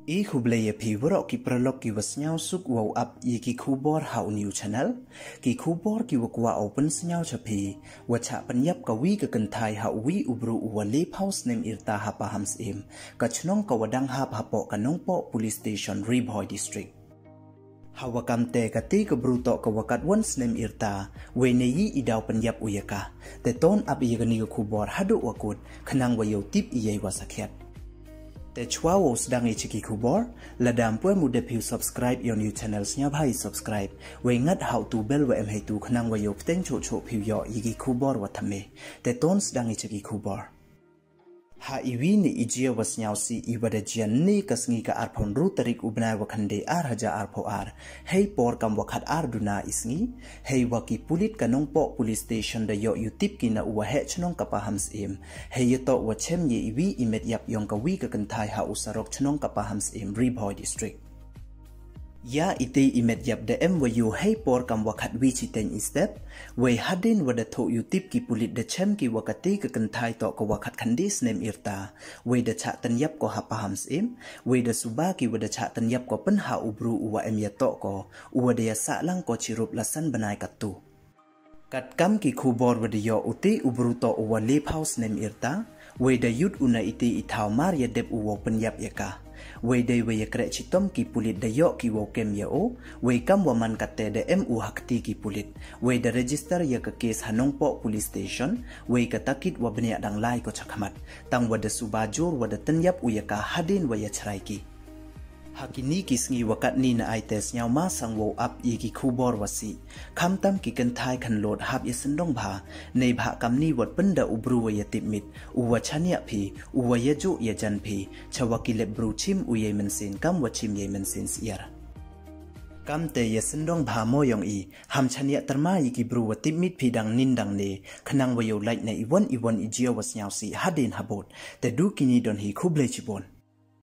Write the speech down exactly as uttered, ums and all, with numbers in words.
I khublei ïa phi waroh ki paralok ki wa sñiaw suk wow ap ïa ki khubor ha u New Channel. Ki khubor ki wa kwah u pynsñiaw cha phi, wa chah pynyap ka wi ka kynthai ha u wi u bru u wa le phaw snem ïrta ha Pahamsyiem, ka chnong ka wa dang hap hapoh ka Nongpoh Police Station, Ri Bhoi District. Ha wa kam te ka ti ka bru toh ka wa katwon snem ïrta, wei ne i i daw pynyap u ïa ka. Te ton ap ïa kani ka khubor haduh wa kut, khnang wa yoh tip ïa i wa sakhiat. Te chwa wow sdang i cha ki khubor, lada ym pu em u dep phi u subscribe ïa u New Channel, sñiawbha i subscribe, wei ngat ha u tu bell wa em heitu khnang wa yoh pteng choh choh phi u yoh ïa ki khubor wa thymme. Te ton sdang i cha ki khubor. Ha i wi ne i jia wa sñiawsih i wa da jia ne ka sngi ka arphaw ynru tarik u bnai wa khyndai ar hajar arphaw ar, hei por kam wa khat ar duna i sngi, hei wa ki pulit ka Nongpoh Police Station da yoh ïa u tip ki na u wa heh chnong ka Pahamsyiem, hei ïa toh wa chem ïa i wi i met ïap yong ka wi ka kynthai ha u sarok chnong ka Pahamsyiem, Ri Bhoi District. Ïa i ti i met ïap da em wa ïoh hei por kam wa khat wi chiteng i step, wei hadien wa da thoh ïa u tip ki pulit da chem ki wa ka ti ka kynthai toh ka wa khat khyndai snem ïrta, wei da chah tynyap ko ha Pahamsyiem, wei da suba ki wa da chah tynyap ko pynha u bru u wa em ïa toh ko, u wa da ïa sah lang ko chirup la san bnai katto. Kat kam ki khubor wa da yoh u ti u bru toh u wa le phaw snem ïrta, wei da yut u na i ti i thaw mar ïa dep u wow pynyap ïa ka. Wei dei wei ïa kreh chitom ki pulit da yoh ki wow kem ïa u, wei kam wa man kate da em u ha kti ki pulit. Wei da register ïa ka case ha Nongpoh Police Station, wei ka takit wa bniah dang lai ko chakhmat. Tang wa da suba jur wa da tynyap u ïa ka hadien wa ïa chrai ki. Ha kini ki sngi wa katni na ai te sñiaw ma sang wow ap ïa ki khubor wa sih. Khamtam ki kynthai khan lot hap ïa syndong bha, nei bha kamni wat pynda u bru wa ïa tip mit, u wa chaniah phi, u wa ïa juh ïa jan phi, cha wa ki lep bru chim u ïa mynsiem kam wa chim ïa mynsiem syiar. Kam te ïa syndong bha mo yong i, ham chaniah tyrma ïa ki bru wa tip mit phi dang nin dang ne, khnang wa yoh lait na i wan i wan i jia wa sñiawsih hadien habud, te du kini don hi, khublei chibun.